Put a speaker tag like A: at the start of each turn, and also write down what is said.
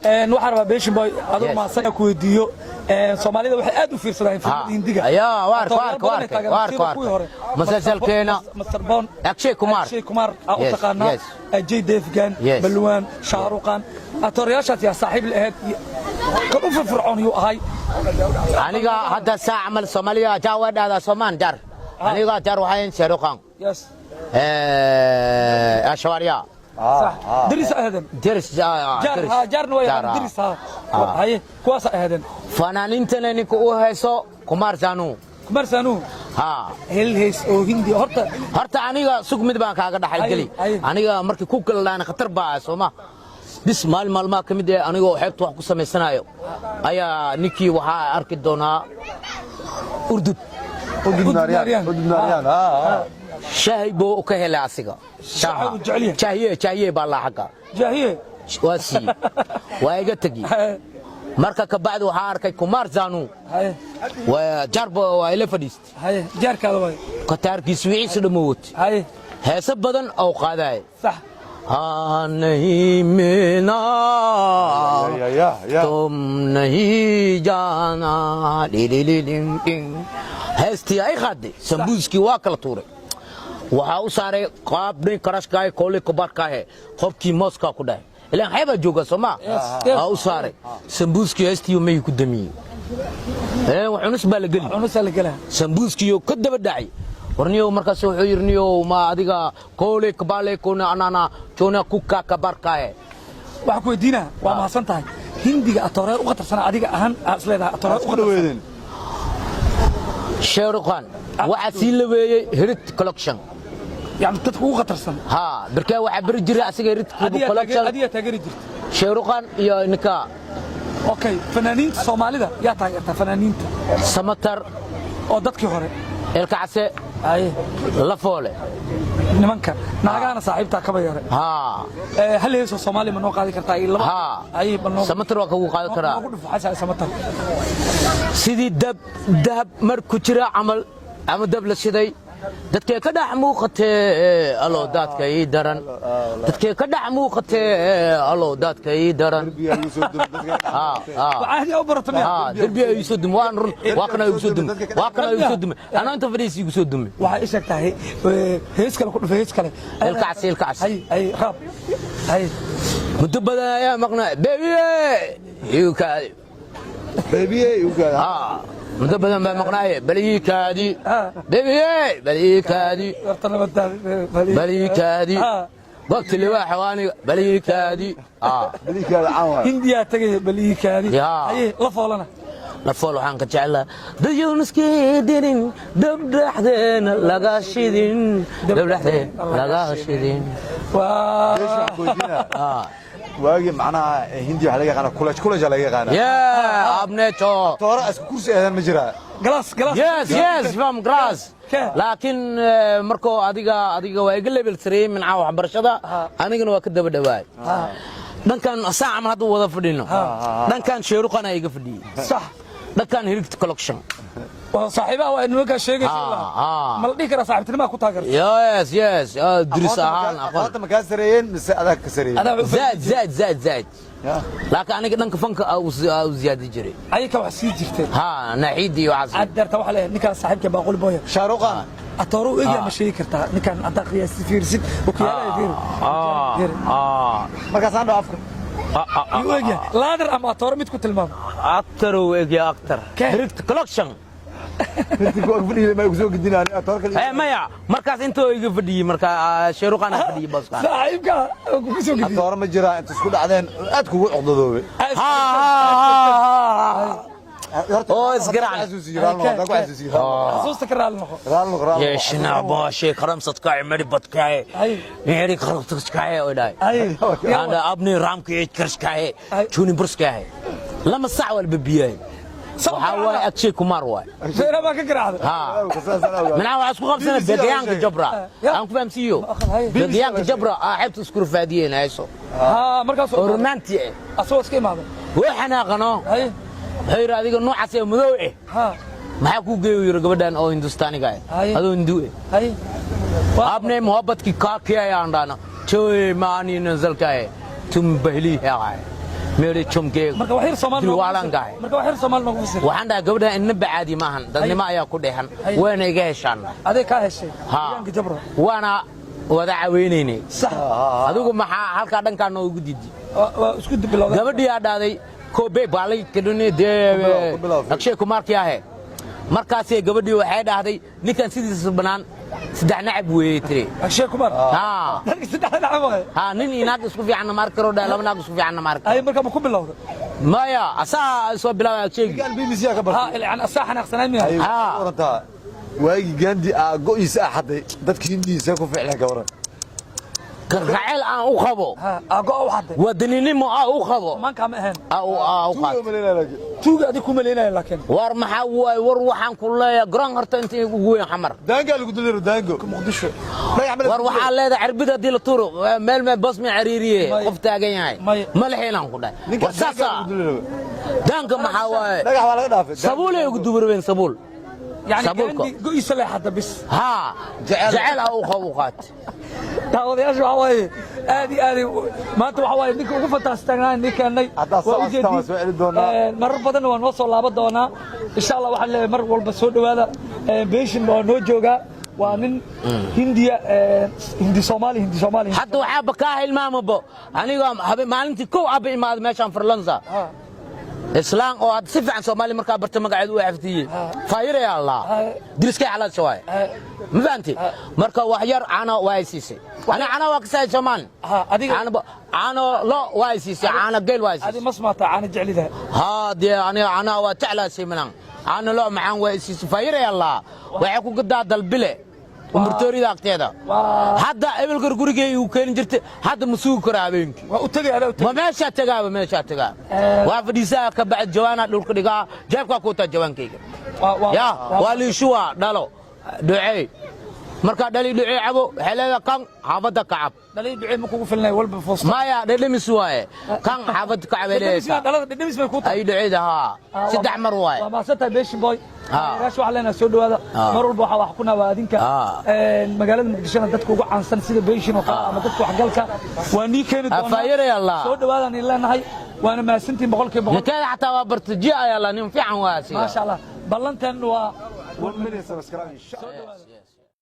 A: Waxaan rabaa, Beshin Boy, adoo
B: Yes.
A: mahadsan, ku weydiiyo, Soomaalida waxay aad u fiirsadaan filimada Hindiga.
B: Ayaa, waa arkay,
A: Actoryaal
B: waa
A: badan ay
B: arkay,
A: taageeraan,
B: waa arkay,
A: sida
B: waa
A: kuwii
B: arkay.
A: hore.
B: Musalsalkeena.
A: Master Bond.
B: Akshay Kumar.
A: Akshay Kumar aa u
B: Yes,
A: taqaanaa.
B: yes.
A: Ajay Devgan,
B: Yes.
A: Balwan, Shah Rukh Khan. Actoryaashaas yaa saaxiib la ahayd? Kan u firfircoon yuu ahay?
B: Aniga hadda saa camal Soomaaliya jaa waa dhahdaa Soomaan jar. Aniga jar waxaan Shah Rukh Khan. Aishwarya.
A: Sax. Deris ahaadeen.
B: Deris.
A: Jaar,
B: deris.
A: ha, jaarna waa
B: Jaar,
A: yaqaan, deris, ha. Haye, kuwaas ahaadeen.
B: Fanaaniintana ninka u hayso Kumar Sanu.
A: Kumar Sanu.
B: Ha.
A: Hel hees oo Hindi horta.
B: Horta aniga sug, mid baan kaaga dhaxal geli.
A: Aye, aye.
B: Aniga markii ku kala khatar baa Sooma. Bis maalin maalmaha ka mid ah, anigoo xeebta wax ku samaysanayo ayaa ninkii waxaa arki doonaa Urdud.
C: Udub Naariyaan. Udub Naariyaan, ah.
B: Shaahi buu ka helay asiga.
A: Shaaha uu jecel yahay.
B: Jaahiye, jaahiye baa laa xagga.
A: Jaahiye.
B: Waa siiyey, waa iga tegi. Marka ka bacdi waxaa arkay Kumar Sanu. Waa jarba, waa ila fadhiistay.
A: Haye, jaarkaada waay.
B: Kataarkiis wixiisa dhammoowat. Heese badan oo qaadaya. हाँ, नहीं मिलना
C: Ya, ya, ya.
B: तुम नहीं जाना lilililin heestii ay qaaday, sambuuskii waa kala tuuray. Waxaa u saaray qaab nin karashkaahe kooli kubarkaahe, qofkii mooskaa ku dhahay, ilaan xeebaa jooga sooma.
A: Yes.
B: Aa u saaray sambuuskii, heestii mayii ku damiyey. Ee wax cunus baa la geli.
A: Cunusaa la gelaa.
B: Sambuuskiyo ka daba dhacay, warniyow. Markaas wuxuu yidhi, niyow, ma adiga koole kabale kona anana jona kuka kabarkaahe.
A: Waxaan ku weydiinaa, waa mahadsan tahay, Hindiga atooree u khatarsanaa adiga ahaan aad is leedahay atooree u
C: Isku
A: khatarsan?
C: dhaweedeen.
B: Shah Rukh Khan waxaa sii labeeyey Hrithik Roshan.
A: Yani dadka ugu khatarsan.
B: Ha, barkee waxaa beri jiray asiga Hrithik Roshan.
A: Adigaa taageeri jirta.
B: Shah Rukh Khan iyo ninka.
A: Okay, fanaaniinta Soomaalida yaa taageertaa, fanaaniinta?
B: Samatar.
A: Oo dadkii hore.
B: Ilkacase. Lafoole.
A: Nimanka naagahana saaxiibtaa kaba yare.
B: Ha.
A: Hal heesoo Soomaali ma noo qaadi kartaa iyo laba?
B: Ha.
A: Haye, bal noo
B: Samatar waa kagu qaadan karaa.
A: Noogu dhufo xasan Samatar.
B: Sidii dab dahab mar ku jira camal ama dab la shiday, dadkee ka dhex muuqatee, alow daadka ii daran, dadkee ka dhex muuqatee, alow daadka ii daran.
A: Caadi u barato miya?
B: Derbiga igu soo dumi, waan run, waa kana igu soo dumi, waa kana igu soo dumi, anaa inta fadhiis igu soo dumi.
A: Waxaa ii sheegtaa hees kale ku dhufa, hees kale.
B: Ilkacsi, ilkacsi.
A: Hay, hay, raab, hay.
B: Muddo badan ayaa maqnaa, beebiye igu kaadi.
C: Beebiye igu kaadi.
B: Muddo badan baa maqnaaye, bal ii kaadi, beebiye, bal ii kaadi.
A: Horta nabadda.
B: Bal ii kaadi, goobta libaaxa waa aniga, bal ii kaadi.
C: Bal ii kaadi caan waay.
A: Hindiyaa tagay, bal ii kaadi. Haye, la foolana?
B: Lafool waxaan ka jeclaa dayooniskii dirin, dab dhexdeena laga shidin, dab dhexdeen laga shidin.
A: Waa
C: Jeesh, waxaan ku weydiinaa, waagii macnaha Hindi waxaa laga yaqaanaa kulaj, kulaj laga yaqaanaa.
B: Yeah, abneto.
C: Toora isku kursi eedan ma jiraa?
A: Class, class.
B: Yes, from class. Laakiin markoo adiga waa iga level sareeyey mincaha waxbarashada, anigana waa ka daba dhawaay. Dhankan saaca mar hadda wada fadhino, dhankan Shah Rukh Khan iga fadhiyey. Dhankan Hrithik Roshan.
A: Waa saaxiibaha, waa nimankaa sheegaysa. Ma la dhihi karaa saaxiibtinimaa ku taageerta?
B: Yes, diris ahaan aqoon.
C: Aqoonta ma kaa sareeyeen mise adaa ka sareeyeen?
A: Adaa
B: zaad zaad zaad zaad, laakiin aniga dhanka fanka aa u ziyaadi jiray.
A: Ayaka wax sii jirteen.
B: Ha, naaxiidii iyo waxaas.
A: Adeerta waxaa leeyahay ninkaan saaxiibka Baaquli Boya.
C: Shah Rukh Khan.
A: Atooro u egyaa ma sheegi kartaa ninkaan haddaa qiyaasti fiirisid, okiyaalaha fiiri. Fiiri.
C: Markaasaan dhaho afka.
A: Yuu u egyahay, laadar ama atooro, mid ku tilmaamo?
B: Actor uu egyaa, actor. Hrithik Roshan.
C: Intii ku ag fadhiyay ma igu soo gedinaan toor kale.
B: Eh, maya, markaas intoo iga fadhiyey, marka Shah Rukh Khan aa fadhiyey booskaan.
A: Saaxiibka kugu soo gediye.
C: Toora ma jiraa inta isku dhacdeen aad kugu cuqdadoobay?
B: Ha ha ha. Oo, isgaraac.
C: Xasuusiyo.
A: Xasuusta ka raali noqo.
B: Yeeshna baashe karamsadkaay mari badkaay. Meri karamsadkaay oo dhaay. Ana abni raamka eed karskaay. Juni burskaay. Lama sac walba biyay. Waxaa waaye Akshay Kumar waay.
A: Feera baa ka garaacday.
B: Ha. Minaa waxaa isku qabsanay Begayaanka Jabra. Aan ku fahamsiiyo. Begayaanka Jabra aa xeebta isku rafaadiyeen hayso.
A: Ha, markaas
B: Oo romanti ah.
A: Asagoo iska imaaday.
B: Wuu xanaaqano. Wuxuu yidhi, adiga noocaas ee madow eh. Maxaa kuu geeyo, yidhi, gabadhan oo Hindustaaniga ah. Adoo Hindu eh. आपने मोहब्बत की का किया है, आंडाना चोए मानी नजल का है, तुम बहली है। Meeri chumke.
A: Marka wax yar Soomaali noogu
B: Dilwaalan
A: fasir.
B: gahay.
A: Marka wax yar Soomaali noogu fasir.
B: Waxaan dhahay gabadha innaba caadi maahan, dadnimo ayaa ku dheehan, wayna iga heshaan.
A: Adeeg kaa heshay.
B: Ha.
A: Deegaanka Jabro.
B: Waana wada caweynaynay.
A: Sax.
B: Adigu maxaa halkaa dhankaa noogu diidi?
A: Waa isku bilowday.
B: Gabadhii aa dhahday kobe baalay kadhuni dee
C: Ku bilow, ku bilow.
B: Akshay Kumaarkii ahe. Markaasee gabadhii waxay dhahday ninkan sidiisa bannaan saddex nacab weeye tiri.
A: Akshay Kumar.
B: Ha.
A: Dadka saddex dhinac waaye.
B: Ha, nin iyo naag isku fiicanna ma arki karo dhahay, laba naag isku fiicanna ma arki
A: Ay
B: karo.
A: Marka ma ku bilowday?
B: Maya, asaa soo bilaabay Akshaygi.
C: Ninkaan BBC ka
A: Ha.
C: bartay.
A: Yani asaa xanaaqsanay miya?
C: Ay,
B: Ah.
C: warantaa waagii Gandhi aa go'iisa axaday, dadka Hindiisa ku ficlaan ka waran.
B: Kalgacayl aan u qabo.
A: Ha, aago u xaday.
B: Wadaninimo aan u qabo.
A: Maanka ma ahayn.
B: Aa u
C: Tuuga
B: qaat.
C: umaleynaya laakiin.
A: Tuuga adig ku maleynaya laakiin.
B: War maxaa waay, war waxaan ku leeyahay garoon horta inta ugu weyn Xamar.
C: Daangaa lagu duliro daango.
A: Muqdisho.
C: Dhagax ma la
B: War waxaa leedahay cirbid haddii la tuuro meel meel bos ma cariiriye
A: May.
B: qof taagan yahay.
A: May.
B: Ma lexiinaan ku dhahay.
C: Ninka
B: War
C: daangaa
B: saasa
C: lagu duliro.
B: daanka maxaa waaye?
C: Dhagax waa laga dhaafay.
B: Sabuulay ugu dubarabeen sabuul.
A: Yani
B: Sabuulka.
A: Gandhi go'iisa leh xadda bis.
B: Haa.
C: Jecel.
B: Jecel aa u qabo u qaat.
A: Daawadayaasha waxaa waaye aad iyo aad maanta waxaa waaye ninka ugu fantaastagnaa nin keennay.
C: Haddaa soo
A: Waa
C: codsataan
A: ujeedin.
C: waa soo celin doonaa.
A: Marar badanna waa noo soo laaban doonaa insha Allah. Waxaan leeyahay mar walba soo dhowaada. Beeshin waa noo joogaa, waa nin Hindiya, Hindi Soomaali, Hindi Soomaali.
B: Hadda waxaaba kaa hilmaamabo aniga maalintii kow abba imaada meeshaan Farlansa. Islaan oo aad si fiican Soomaali markaa barta magaceedu u xafdiyey faayiraya Allah. Diriskay xalaasha waaye. Ma fahanti? Marka wax yar caano waa ay siisay, ana caano waa ka saay Soomaali.
A: Ha, adiga
B: caano caano lo waa ay siisay, caano geel waa ay
A: adi
B: siisay.
A: Ma smaataa caana jeclida?
B: Haa dee, aniga caanaha waa jeclaa milan, caano lo macaan waa ay siisay faayiraya Allah. Waxay ku gadaa Dalbile umurtoorida agteeda. Hadda ebelkar gurigay uu keeni jirtay, hadda ma sugi karo habeenkii.
A: Waa u tegay, adaa u
B: Ma
A: tegay.
B: Meeshaa tagaaba, meeshaa tagaa, waa fadhiisaa, ka bacdi jawaanaa dhulka dhigaa, jeebkaa ku wataa jawaankayga. Ya waa liishuwa dhalo dhucey, markaa dhali dhucey cabo waxay leedahay kan xaafadda kacab.
A: Dhalay ducee ma kugu filnay walba foosto.
B: Maya, dhedhemis waaye, kan xaafadda kacab ay
A: Dhedhemis
B: leedahay.
A: Dhalada dhedhemis bay ku tahay.
B: Ay dhuceyda haa, saddex mar waaye.
A: Waa mahadsantahay Beshin Boy. Taageerayaasha waxaan leenahay soo dhowaada. Mar walba waxaa wax ku naawaa adinka. Magaalada Muqdishona dadka ugu caansan sida Beshin oo kale ama dadka waxgalka waa nii keeni doonaa.
B: Faayiraya Allah.
A: Soo dhowaadaan idin leenahay, waana mahadsantihiin 100%.
B: Ninkeeda xataa waa barta ji ayaa la nin fiican waa asiga.
A: Maasha Allah, ballantan waa
C: 1 million subscribe insha Allah.
B: Yes.